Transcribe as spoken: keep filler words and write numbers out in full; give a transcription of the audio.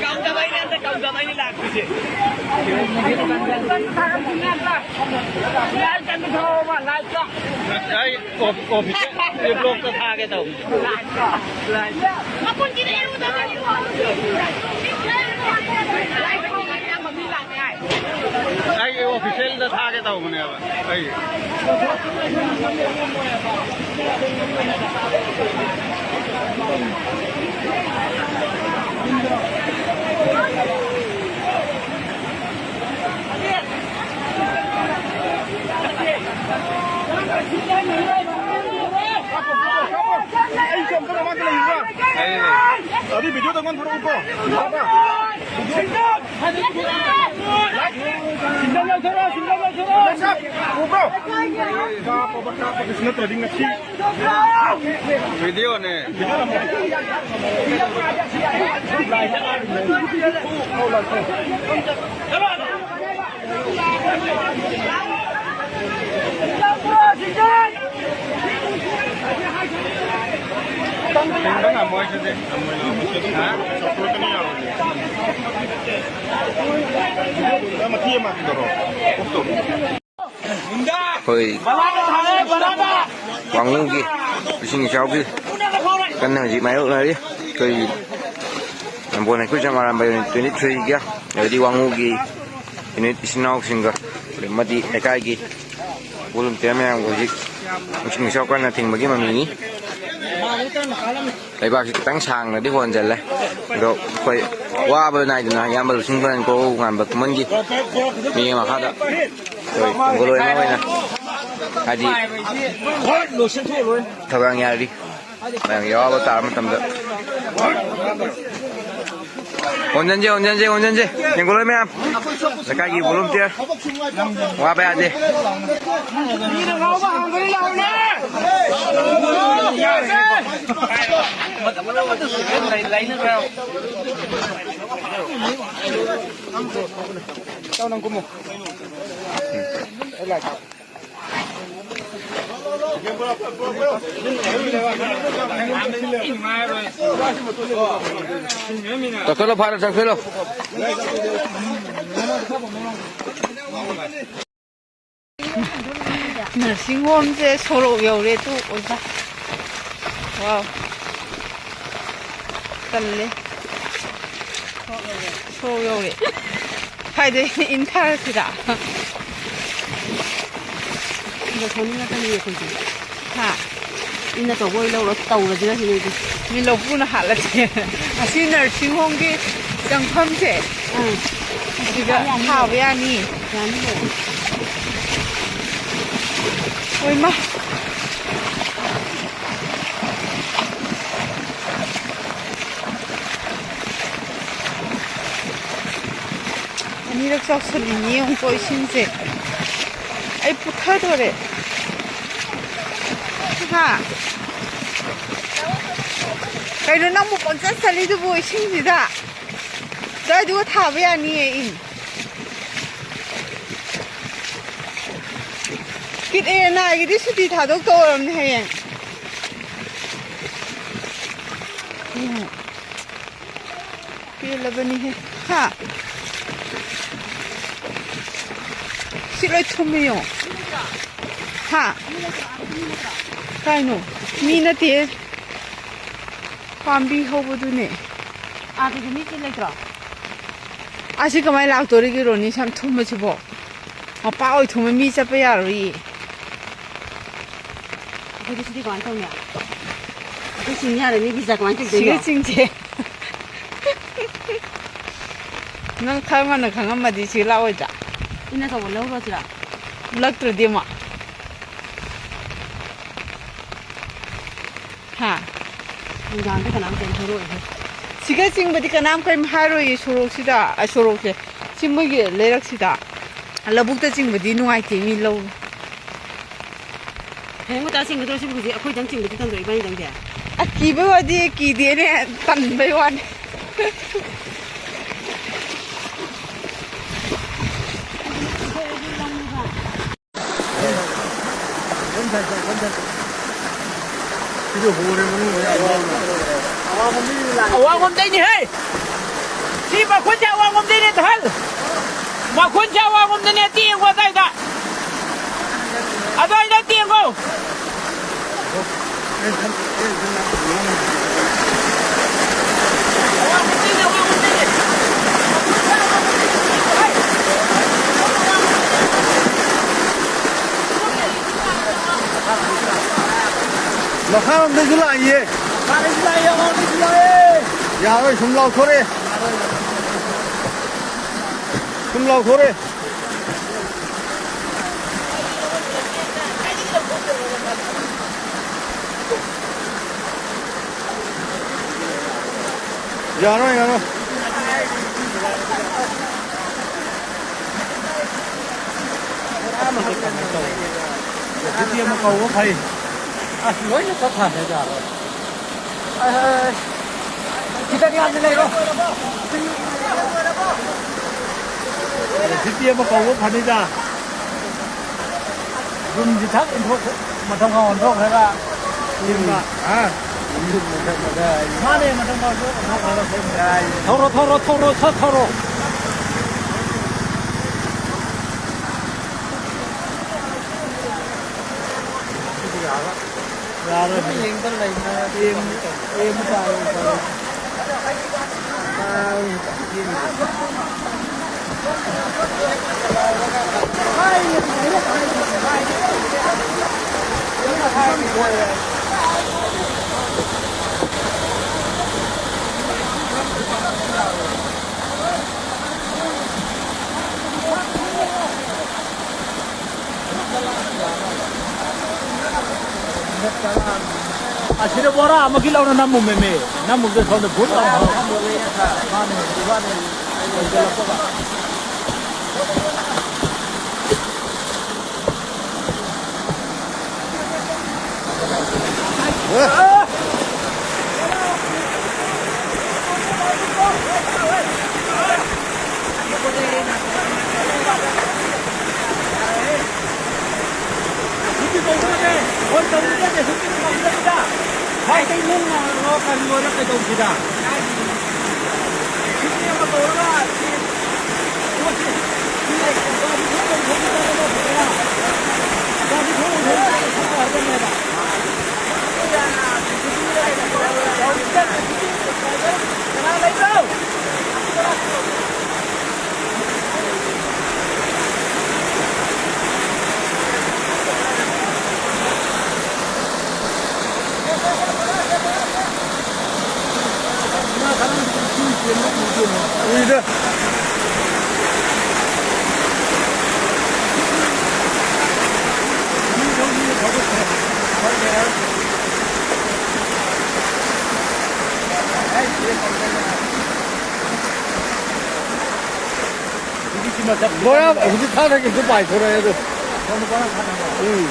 ꯀꯧꯗꯕꯩꯅꯦ, ꯑꯝꯇ ꯀꯧꯗꯕꯩꯅꯦ ꯂꯥꯛꯇ꯭ꯔꯤꯁꯦ꯫ ꯑꯩ ꯑꯣꯐ-, ꯑꯣꯐꯤꯁꯇ ꯕ꯭ꯂꯣꯛꯇ ꯊꯥꯒꯦ ꯇꯧꯕꯅꯦ꯫ ꯑꯩ ꯑꯣꯐꯤꯁꯦꯜꯗ ꯊꯥꯒꯦ ꯇꯧꯕꯅꯦꯕ ꯑꯩ꯫ ꯑꯩ ꯑꯗꯨ ꯚꯤꯗꯤꯑꯣꯗ ꯑꯩꯉꯣꯟꯗ ꯊꯥꯔꯛꯎꯀꯣ꯫ ꯎꯕ꯭ꯔꯣ? ꯀꯥꯞꯄꯕ, ꯀꯥꯞꯄꯕ ꯅꯠꯇ꯭ꯔꯗꯤ ꯉꯁꯤ ꯚꯤꯗꯤꯑꯣꯅꯦ꯫ ꯊꯤꯡꯕ ꯉꯝꯃꯣꯏ ꯁꯤꯗꯤ꯫ ꯍꯥ? ꯃꯊꯤ ꯑꯃ ꯇꯧꯔꯣ꯫ ꯑꯩꯈꯣꯏ ꯋꯥꯉꯨꯒꯤ ꯏꯁꯤꯡ ꯏꯆꯥꯎꯒꯤ ꯀꯟꯅ ꯍꯧꯖꯤꯛ ꯃꯥꯌꯣꯛꯅꯔꯤ꯫ ꯑꯩꯈꯣꯏ ꯅꯝꯕꯣꯜ ꯍꯩꯀ꯭ꯔꯨꯖꯝ ꯑꯔꯥꯝꯕꯥꯏ ꯌꯨꯅꯤꯠ ꯇ꯭ꯋꯦꯟꯇꯤ ꯊ꯭ꯔꯤꯒ, ꯑꯗꯩꯗꯤ ꯋꯥꯉꯨꯒꯤ ꯌꯨꯅꯤꯠ ꯏꯆꯤꯟ ꯏꯅꯥꯎꯁꯤꯡꯒ, ꯑꯃꯗꯤ ꯂꯩꯀꯥꯏꯒꯤ ꯚꯣꯂꯨꯟꯇꯤꯌꯔ ꯃꯌꯥꯝꯒ ꯍꯧꯖꯤꯛ ꯏꯁꯤꯡ ꯏꯆꯥꯎ ꯀꯟꯅ ꯊꯤꯡꯕꯒꯤ ꯃꯃꯤꯅꯤ꯫ ꯂꯩꯕꯥꯛꯁꯤ ꯈꯤꯇꯪ ꯁꯥꯡꯅꯗꯤ ꯍꯣꯟꯖꯜꯂꯦ꯫ ꯑꯗꯣ ꯑꯩꯈꯣꯏ ꯋꯥꯕ ꯅꯥꯏꯗꯅ ꯏꯌꯥꯝꯕ ꯂꯨꯆꯤꯡꯕ ꯀꯣ ꯉꯥꯟꯕ ꯈꯨꯃꯟꯒꯤ ꯃꯤ ꯃꯈꯥꯗ ꯑꯩꯈꯣꯏ ꯇꯣꯡꯒꯣꯜ ꯑꯣꯏꯅ ꯍꯥꯏꯗꯤ ꯊꯧꯔꯥꯡ ꯌꯥꯔꯤ꯫ ꯃꯌꯥꯝ ꯌꯥꯎꯕ ꯇꯥꯕ ꯃꯇꯝꯗ ꯍꯣꯟꯖꯟꯁꯦ, ꯍꯣꯟꯖꯟꯁꯦ, ꯍꯣꯟꯖꯟꯁꯦ꯫ ꯌꯦꯡꯒꯣꯜꯂꯣꯏ ꯃꯌꯥꯝ, ꯂꯩꯀꯥꯏꯒꯤ ꯚꯣꯂꯨꯟꯇꯤꯌꯔ ꯋꯥꯕ ꯌꯥꯗꯦ꯫ ꯆꯠꯈꯠꯂꯣ, ꯐꯥꯔꯦ, ꯆꯠꯈꯠꯂꯣ꯫ ꯅꯔꯁꯤꯡ ꯍꯣꯝꯁꯦ ꯁꯣꯔꯣꯛ ꯌꯧꯔꯦ ꯇꯨ, ꯑꯣꯖꯥ꯫ ꯋꯥꯎ꯫ ꯇꯜꯂꯦ꯫ ꯁꯣꯔꯣꯛ ꯌꯧꯔꯦ꯫ ꯁ꯭ꯋꯥꯏꯗꯩ ꯏꯟꯊꯔꯁꯤꯔꯥ? ꯁꯤꯗ ꯊꯧꯅꯤꯡꯉꯛꯀꯅꯤ ꯑꯩꯈꯣꯏꯁꯦ꯫ ꯍꯥ? ꯏꯟ ꯑꯆꯧꯕ ꯑꯣꯏꯅ ꯂꯧꯔ ꯇꯧꯔꯁꯤꯔ ꯁꯤꯅꯤ ꯑꯩꯗꯤ꯫ ꯃꯤ ꯂꯧꯕꯨꯅ ꯍꯥꯠꯂꯁꯦ꯫ ꯑꯁꯤ ꯅꯔꯁꯤꯡ ꯍꯣꯝꯒꯤ ꯆꯪꯐꯝꯁꯦ꯫ ꯑꯥ꯫ ꯁꯤꯗ ꯌꯥꯅꯤ꯫ ꯊꯥꯕ ꯌꯥꯅꯤ꯫ ꯌꯥꯅꯤ ꯂꯣꯏꯔꯦ꯫ ꯍꯣꯏ, ꯃꯥ꯫ ꯑꯅꯤꯔꯛ ꯆꯥꯎꯁꯜꯂꯤꯅꯦ ꯌꯦꯡꯉꯨꯀꯣ ꯏꯁꯤꯡꯁꯦ꯫ ꯑꯩ ꯄꯨꯊꯗꯣꯔꯦ꯫ ꯍꯥ? ꯀꯩꯅꯣ ꯅꯪꯕꯨ ꯄꯪꯆꯠ ꯆꯠꯂꯤꯗꯨꯕꯨ ꯏꯁꯤꯡꯁꯤꯗ? ꯑꯗꯨꯋꯥꯏꯗꯨꯒ ꯊꯥꯕ ꯌꯥꯅꯤꯌꯦ ꯏꯟ꯫ ꯀꯤꯠ ꯑꯦ ꯅꯥꯏꯒꯤꯗꯤ ꯁꯨꯇꯤ ꯊꯥꯗꯣꯛꯇꯧꯔꯕꯅꯦ ꯍꯌꯦꯡ꯫ ꯎꯝ꯫ ꯄꯦꯜꯂꯕꯅꯤꯍꯦ꯫ ꯍꯥ? ꯁꯤ ꯂꯣꯏ ꯊꯨꯝꯃꯤ ꯌꯦꯡꯉꯣ꯫ ꯍꯥ? ꯀꯥꯏꯅꯣ? ꯃꯤ ꯅꯠꯇꯦ꯫ ꯄꯥꯝꯕꯤ ꯍꯧꯕꯗꯨꯅꯦ꯫ ꯑꯥꯗꯗꯤ ꯃꯤ ꯂꯩꯇ꯭ꯔꯣ? ꯑꯁꯤ ꯀꯃꯥꯏꯅ ꯂꯥꯛꯇꯣꯔꯤꯒꯦ ꯔꯣꯅꯤ? ꯁꯝ ꯊꯨꯝꯕꯁꯤꯕꯣ? ꯃꯄꯥ ꯑꯣꯏ ꯊꯨꯝꯕ ꯃꯤ ꯆꯠꯄ ꯌꯥꯔꯣꯏꯌꯦ꯫ ꯑꯩꯈꯣꯏꯗꯤ ꯁꯤꯗꯤ ꯀꯃꯥꯏꯅ ꯇꯧꯅꯤ? ꯑꯩꯈꯣꯏ ꯁꯤꯡ ꯌꯥꯔꯅꯤ, ꯚꯤꯖꯥ ꯀꯃꯥꯏꯅ ꯇꯧꯗꯣꯏꯅꯣ? ꯁꯤꯒ ꯆꯤꯡꯁꯦ꯫ ꯅꯪ ꯈꯔ ꯉꯟꯅ ꯈꯪꯉꯝꯃꯗꯤ ꯁꯤ ꯂꯥꯛꯑꯣꯏꯗ꯭ꯔꯥ? ꯏꯟ ꯑꯆꯧꯕ ꯂꯧꯔꯨꯔꯁꯤꯔꯥ? ꯂꯛꯇ꯭ꯔꯗꯤ ꯑꯃꯨꯛ꯫ ꯍꯥ? ꯅꯨꯡꯗꯥꯡꯗ ꯀꯅꯥꯝ ꯀꯩꯝ ꯍꯥꯏꯔꯛꯑꯣꯏꯍꯦ꯫ ꯁꯤꯒ ꯆꯤꯡꯕꯗꯤ ꯀꯅꯥꯝ ꯀꯔꯤꯝ ꯍꯥꯏꯔꯣꯏꯌꯦ ꯁꯣꯔꯣꯛꯁꯤꯗ, ꯑ, ꯁꯣꯔꯣꯛꯁꯦ꯫ ꯁꯤ ꯃꯣꯏꯒꯤ ꯂꯩꯔꯛꯁꯤꯗ꯫ ꯂꯧꯕꯨꯛꯇ ꯆꯤꯡꯕꯗꯤ ꯅꯨꯡꯉꯥꯏꯇꯦ ꯃꯤ ꯂꯧ꯫ ꯍꯌꯦꯡ ꯉꯟꯇꯥ ꯆꯤꯡꯒꯗ꯭ꯔꯣ ꯁꯤꯕꯨ ꯍꯧꯖꯤꯛ ꯑꯩꯈꯣꯏꯗꯪ ꯆꯤꯡꯕꯗꯤ ꯇꯟꯗ꯭ꯔꯣ ꯏꯕꯥꯅꯤꯗꯪꯗꯤ? ꯑꯀꯤꯕꯩ ꯋꯥꯗꯤ ꯀꯤꯗꯦꯅꯦ, ꯇꯟꯕꯩ ꯋꯥꯅꯤ꯫ ꯑꯋꯥꯡꯂꯣꯝꯗꯩꯅꯤ ꯍꯦ! ꯁꯤ ꯃꯈꯨꯟꯁꯦ ꯑꯋꯥꯡꯂꯣꯝꯗꯩꯅꯦ, ꯗꯍꯜ! ꯃꯈꯨꯟꯁꯦ ꯑꯋꯥꯡꯂꯣꯝꯗꯩꯅꯦ, ꯇꯦꯡꯉꯣ ꯑꯗꯥꯏꯗ! ꯑꯗꯥꯏꯗ ꯇꯦꯡꯉꯣ! ꯃꯈꯥꯔꯣꯝꯗꯩꯁꯨ ꯂꯥꯛꯏꯌꯦ꯫ ꯃꯈꯥꯗꯩꯁꯨ ꯂꯥꯛꯏ, ꯑꯋꯥꯡꯗꯩꯁꯨ ꯂꯥꯛꯑꯦ꯫ ꯌꯥꯔꯣꯏ, ꯁꯨꯝ ꯂꯥꯎꯊꯣꯔꯛꯑꯦ꯫ ꯁꯨꯝ ꯂꯥꯎꯊꯣꯔꯛꯑꯦ꯫ ꯌꯥꯔꯣꯏ, ꯌꯥꯔꯣꯏ꯫ ꯅꯨꯄꯤ ꯑꯃ ꯀꯧꯕ ꯐꯩ꯫ ꯑꯁ, ꯂꯣꯏꯅ ꯆꯠꯈ꯭ꯔꯦ ꯌꯥꯔꯣꯏ꯫ ꯑ, ꯈꯤꯇꯪ ꯌꯥꯝꯅ ꯂꯩꯔꯣ꯫ ꯁꯤꯇꯤ ꯑꯃ ꯀꯧꯕ ꯐꯅꯤꯗ꯫ ꯔꯨꯝꯁꯤ ꯊꯛ ꯏꯟꯊꯣꯛ-, ꯃꯊꯪ ꯈꯥꯎ ꯑꯣꯟꯊꯣꯛꯈ꯭ꯔꯒ ꯁꯦꯝꯕ꯫ ꯍꯥ? ꯃꯥꯅꯦ, ꯃꯊꯪ ꯈꯥꯎꯁꯨ ꯑꯣꯟꯊꯣꯛꯈ꯭ꯔꯒ ꯁꯦꯝꯕ꯫ ꯊꯧꯔꯣ, ꯊꯧꯔꯣ, ꯊꯧꯔꯣ, ꯁꯠ ꯊꯧꯔꯣ꯫ ꯁꯤꯗꯤ ꯌꯥꯔꯣꯏ꯫ ꯌꯥꯔꯣꯏ꯫ ꯌꯦꯡꯗ ꯂꯩꯕ ꯌꯦꯡ-, ꯌꯦꯡꯕ ꯇꯥꯔꯦ꯫ ꯑꯁꯤꯗ ꯕꯣꯔꯥ ꯑꯃꯒꯤ ꯂꯧꯅ ꯅꯝꯃꯨꯃꯦꯃꯦ꯫ ꯅꯝꯃꯨꯕꯗ ꯁꯣꯝꯗ ꯚꯨꯠ ꯂꯥꯎꯅ ꯍꯧꯔꯛꯄ꯫ ꯃꯥꯅꯦ, ꯏꯕꯥꯅꯤ ꯂꯣꯏꯁꯤꯜꯂꯛꯄꯒ꯫ ꯍꯣꯏ, ꯇꯧꯔꯨꯔꯁꯦ, ꯁꯨꯇꯤ ꯇꯧꯗꯕꯤꯗ꯫ ꯍꯥꯏ, ꯀꯩ ꯅꯪ ꯅꯥꯔꯕꯣ? ꯀꯔꯤ ꯑꯣꯏꯔꯦ? ꯀꯩꯗꯧꯁꯤꯗ? ꯁꯨꯇꯤ ꯑꯃ ꯇꯧꯔꯒ ꯁꯤ ꯄꯣꯠꯁꯤ, ꯁꯤ ꯒꯥꯔꯤ ꯊꯧꯕ ꯊꯧꯕ ꯇꯧꯔꯒ ꯒꯥꯔꯤ ꯊꯧꯕ ꯊꯧꯕ ꯇꯧꯔꯒ ꯊꯧꯕ ꯍꯥꯏꯕꯅꯦꯕ꯫ ꯀꯅꯥ ꯂꯩꯕ꯭ꯔꯣ? ꯎꯏꯗ꯫ ꯕꯣꯔꯥ ꯍꯧꯖꯤꯛ ꯊꯥꯗꯒꯤꯁꯨ ꯄꯥꯏꯊꯣꯔꯛꯑꯦ ꯑꯗꯨ꯫ ꯎꯝ꯫